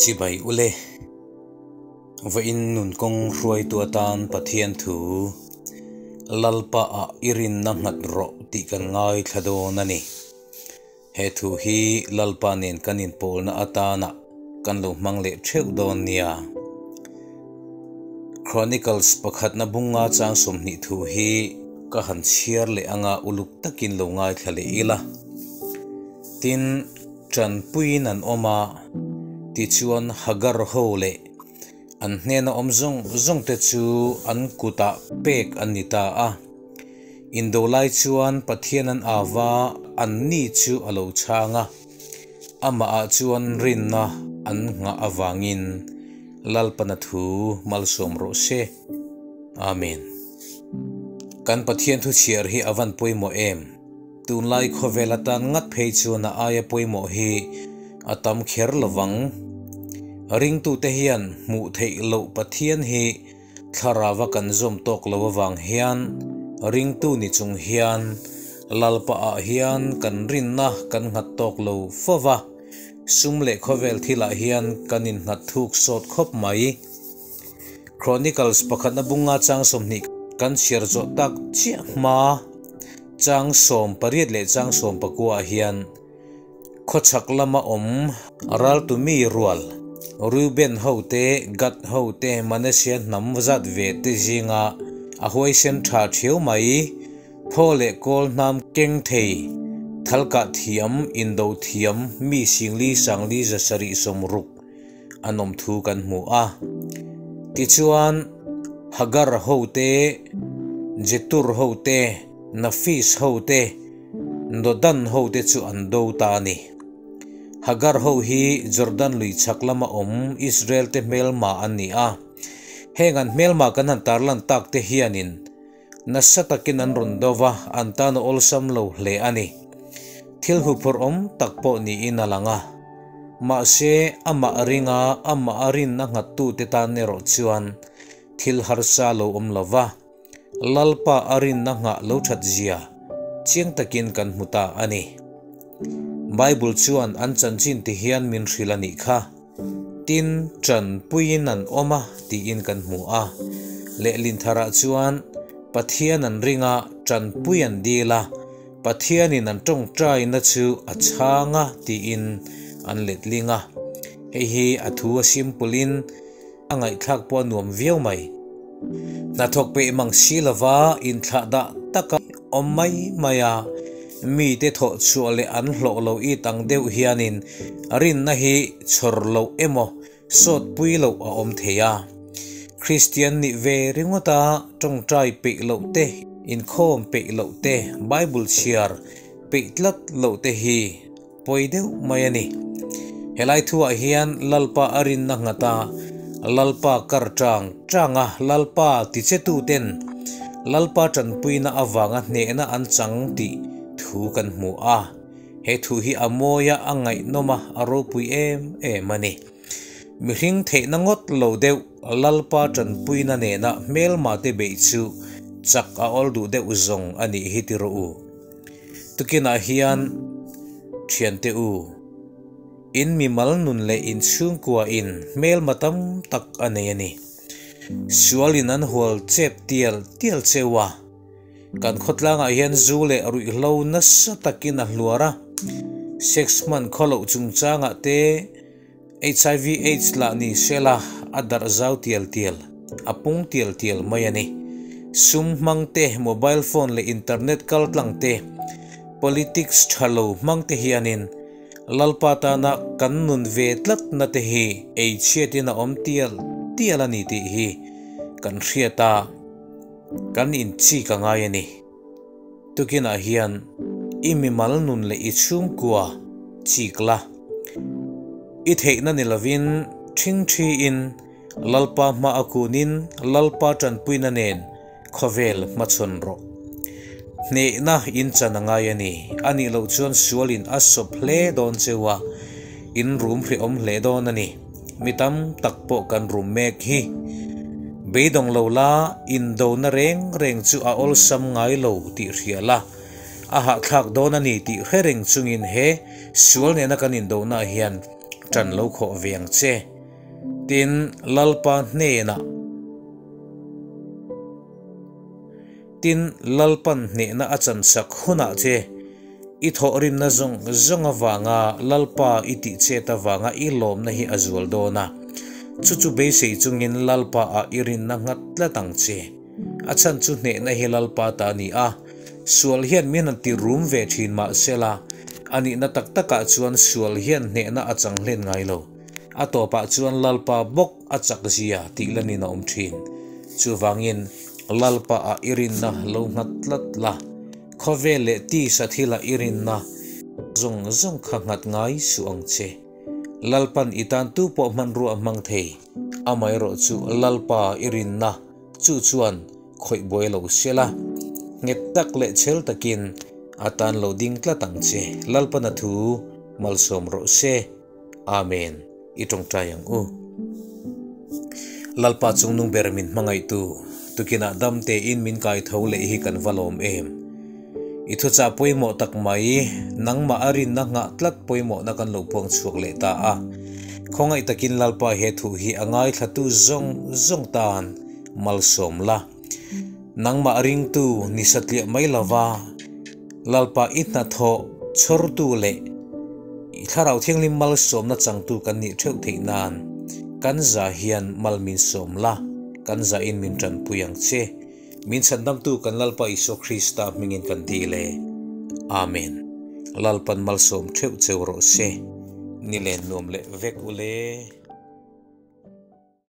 Chibai ule. Vawiin nun kawng hruaitu atan Pathian thu Lalpa ah i rinna nghat rawh tih kan ngaithla dawn a ni. He thu hi Lalpa nen kan inpawlna atana kan lo hmang leh theuh dawn nia. Chronicles pakhatna bunga chang 20 thu hi ka han chhiar leh anga uluk takin lo ngaithla leh ila. Tin, tanpuiin an awm a, tichuan Hagar ho leh an hnena awm zawng zawng te chu an kutah pek an ni ta a. Indo lai chuan Pathian an ava an ni chu a lo chhang a, amahah chuan rinna an nghah avangin Lalpana thu malsawm rawh se. Amen. Kan Pathian thu chhiar hi a van pawimawh em? Tunlai khawvel atan ngat phei chuan a aia pawimawh hi a tam kher lovang. Ringtute hian hmuh theih loh Pathian hi thlarava kan zawm tawk lo avang hian ringtu ni chung hian Lalpa ah hian kan rinna kan nghat tawk lo fova, sum leh khawvel thilah hian kan innghat thuk sawt khawp mai. Chronicles pakhatna bunga chang 20 kan chhiar zawh tak chiah hma chang 18 leh chang 19 ah hian khawchhak lama awm raltumi rual Reuben ho te Gad ho te Manasseh hnam zat ve te zinga a huaisen tha thiau mai thaw leh kawl hnam keng thei thalka thiam indo thiam mi singli sangli zasari somruk anom thu kan hmu a. Tichuan Hagar ho te Jetur ho te Nafis ho te Nodan ho te chu an do ta ni. Hagar ho hi Jordan lui chhak lama awm Israel te hmelma an ni a. Heng an hmelma kan han tarlan tak te hianin nasa takin an rawn dova an tan a awlsam lo hle ani. Thil huphur awm tak pawh niin a lang a. Mahse ama ringa ama a rinna nghat tu te tan erawh chuan thil harsa lo awm lova. Lalpa a rinna ngah lo that zia chiang takin kan hmu ta ani. Bible chuan an chanchin ti hian min hril ani kha. Tin chan puiin an awm a tiin kan hmu a. Lehlin tharah chuan Pathian an ringa chan pui an dil a, Pathianin an tawng taina chu a chhanga tiin an letling a. Hei hi a thu a simple in a ngaihthlak pawh a nuam viau mai. Hnathawk peih mang si lova inthlah dah taka awm mai mai a, mi te thawh chhuah leh an hlawh lo i tang deuh hianin rinna hi chhawr lo emaw sawt pui lo a awm thei a. Christian ni ve ringawta tawngtai peih loh te, inkhawm peih loh te, Bible chhiar peih tlat loh te hi pawi deuh mai ani. Helai thuah hian Lalpa a rinna nghata Lalpa kar tang tanga Lalpa tichetu ten Lalpa tanpuina awanga hnehna an chang ti thu kan hmu a. He thu hi a mawia a ngaihnawma a ropui em em ani. Mihring theihna ngawt lo deuh Lalpa tanpuina nena hmelma te bei chu chak a awl duh deuh zawng ani hi ti rawh u. Tukinah hian thian te u in mi mal nun leh in chhungkua in hmelma tam tak a nei ani. Sualin an hual chep tial tial chewa. Kan khawtlangah hian zu leh ruihhlo nasa takin a hluar a. Sex man khawloh chungchangah te HIV AIDS la ni sela a darh zau tial tial a pung tial tial mai ani. Sum hmang te mobile phone leh internet kal tlang te politics thalo hmang te hianin Lalpa tana kan nun ve tlat na te hi ei chhiatin a awm tial tial ani tih hi kan hriata kan in chi ka ngai ani. Tukinah hian i mi mal nun leh i chhungkua chikla. I theihna ni lovin thing thi in Lalpa hma a kunin Lalpa tanpuina nen khawvel hmachhawn rawh. Hnehna in chan a ngai ani. Ani lo chuan sualin a sawp hle dawn chewa in rum hre awm hle dawn ani. Mi tam tak pawh kan rum mek hi. Beidawng lo la indo na reng reng chu a awlsam ngai lo tih hria la. A hahthlak dawn ani tih hre reng chungin he sual nena kan indo na hian tan lo khawh ve ang che. Tin, Lalpa hnenah, Tin, Lalpan hnehna a chansak hunah che, i thawhrimna zawng zawng avanga Lalpa i tihchet avanga i lawmna hi a zual dawn a. Chu chu beisei chungin Lalpa ah i rinna nghat tlat ang che. A chhan chu hnehna hi Lalpa ta a ni a, sual hian min han ti rum ve thin mahsela, a nihna tak takah chuan sual hian hnehna a chang hlen ngai lo. A tawpah chuan Lalpa bawk a chak zia tih lanin a awm thin. Chuvangin, Lalpa ah i rinna lo nghat tlat la, khawvel leh tisa thila i rinna zawng zawng kha nghat ngai suh ang che. Lalpan i tan tu pawh hmanrua hmang thei, amaherawh chu Lalpa i rinna chu chuan khawih buai lo se la, nghet tak leh chhel takin a tan lo ding tlat ang che. Lalpan a thu malsawm rawh se. Amen. I tawngtai ang u. Lalpa chungnung ber min hmangaihtu, tukinah dam tein min kai tho leh hi kan va lawm em. I thuchah pawimawh tak mai, nangmah a rinna nghah tlat pawimawhna kan lo puang chhuak leh ta a. Khawngaih takin Lalpa he thu hi a ngaithlatu zawng zawng tan malsawm la. Nangmah ringtu ni satliah mai lova, Lalpa i hnathawh chhawrtu leh i Thlarau Thianghlim malsawmna changtu kan nih theuh theih nan kan za hian mal min sawm la, kan zahin min tanpui ang che. Min chhandamtu kan Lalpa Isua Krista hmingin kan dil e. Amen. Lalpan malsawm theuh cheu rawh se. Nilen nuam leh vek ule.